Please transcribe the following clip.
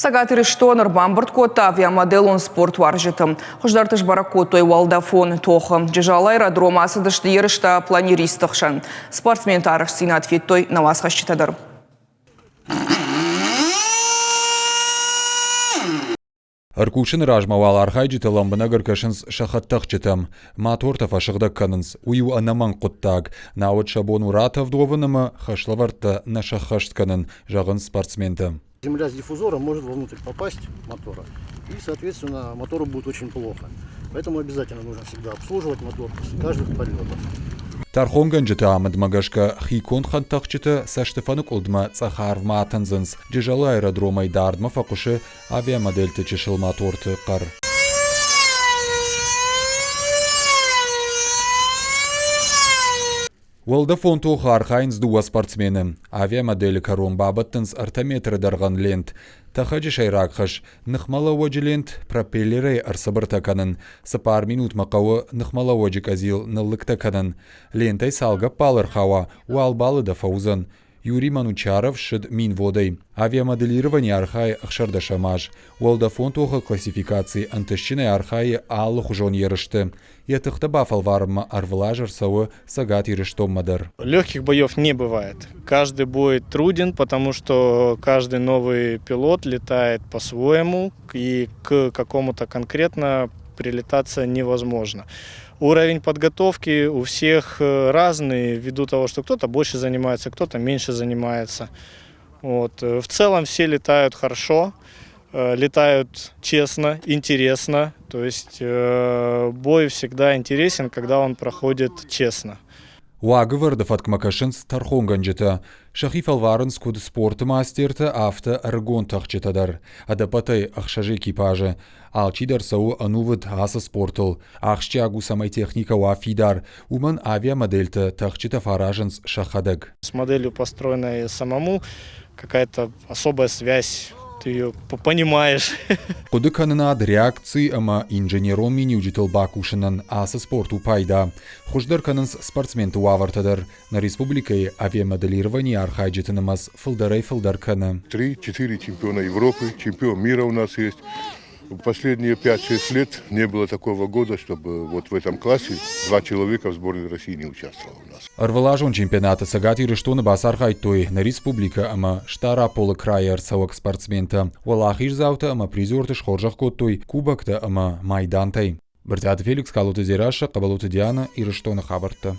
Цӕгат Ирыстон ӕрбамбырд кодта авиамоделон спортуарзджыты. Хуыздӕрты сбӕрӕг кодтой уӕлдӕфон тохы. Джызӕлы аэродромы ацыдысты ерыстӕ планеристты хсӕн. Спортсменты арӕхстдзинад федтой нӕ уацхӕсджытӕ дӕр. Ӕркусыны размӕ уал архайджытӕ лӕмбынӕг ӕркӕсынц сӕ хӕдтӕхджытӕм. Мотортӕ фӕсыгъдӕг кӕнынц, уый у ӕнӕмӕнг хъуыддаг. Науӕд сӕ бон у ратӕвд уӕвын ӕмӕ хӕслӕвӕрдтӕ нӕ сӕххӕст кӕнын, зӕгъынц спортсментӕ. Земля с диффузора может вовнутрь попасть мотора, и, соответственно, мотору будет очень плохо. Поэтому обязательно нужно всегда обслуживать мотор после каждых полетов. Тӕрхонгӕнджыты амындмӕ гӕсгӕ хиконд хӕдтӕхджыты цӕстыфӕныкъуылдмӕ цъӕх арвмӕ атындзынц. Джызӕлы аэродромӕй дардмӕ фӕхъуысы авиамодельты чысыл моторты хъӕр. Уӕлдӕфон тохы архайынц дыууӕ спортсмены. Авиамоделы кӕрон бабӕттынц ӕртӕ метры дӕргъӕн лент. Тӕхӕджы сӕйраг хӕс – ныхмӕлӕууӕджы лент пропеллерӕй ӕрцыбыртӕ кӕнын. Цыппар минутмӕ хъӕуы ныхмӕлӕууӕджы къӕдзил ныллыгтӕ кӕнын. Лентӕй цал гӕппал ӕрхауа, уал баллы дӕ фӕуыдзӕн. Юрий Манучаров ссыд Минводӕй. Авиамоделированийы архайы ӕхсӕрдӕсӕм аз. Уӕлдӕфон тохы классификацийы ӕнтыстджынӕй архайы алыхуызон ерысты. Йӕ тыхтӕ бафӕлварынмӕ ӕрвылаз ӕрцӕуы Цӕгат Ирыстонмӕ дӕр. Легких боев не бывает. Каждый бой труден, потому что каждый новый пилот летает по-своему и к какому-то конкретно прилетаться невозможно. Уровень подготовки у всех разный, ввиду того, что кто-то больше занимается, кто-то меньше занимается. Вот. В целом все летают хорошо, летают честно, интересно. То есть бой всегда интересен, когда он проходит честно. Уагӕвӕрды фӕткмӕ кӕсынц тӕрхонгӕнджытӕ. Сӕхи фӕлварынц куыд спорты мастертӕ, афтӕ ӕрыгон тӕхджытӕ дӕр. Ӕдӕппӕтӕй ӕхсӕз экипажы. Алчидӕр цӕуы ӕнувыд ацы спортыл. Ахсджиаг у, цӕмӕй техникӕ уа фидар. Уымӕн авиамодельтӕ тӕхджытӕ фӕаразынц сӕхӕдӕг. С моделью, построенной самому, какая-то особая связь ты ее понимаешь. Хъуыдыкӕнынад, реакци ӕмӕ инженерон миниуджытыл бакусынӕн ацы спорт у пайда. Хуыздӕр кӕнынц спортсменты уавӕртӕ дӕр. Нӕ республикӕйы авиамоделированийы архайджыты нымӕц фылдӕрӕй-фылдӕр кӕны. Три-четыре чемпиона Европы, чемпион мира у нас есть. Последние 5-6 лет не было такого года, чтобы вот в этом классе два человека в сборной России не участвовало у нас. Ӕрвылазон чемпионаты Цӕгат Ирыстоны бацархайдтой нӕ республикӕ ӕмӕ Стъараполы крайы ӕрцӕуӕг спортсментӕ. Уӕлахиздзаутӕ ӕмӕ призерты схорзӕх кодтой кубоктӕ ӕмӕ майдантӕй. Брытъиаты Феликс, Калоты Дзерассӕ, Хъӕбӕлоты Дианӕ, Ирыстоны хабӕрттӕ.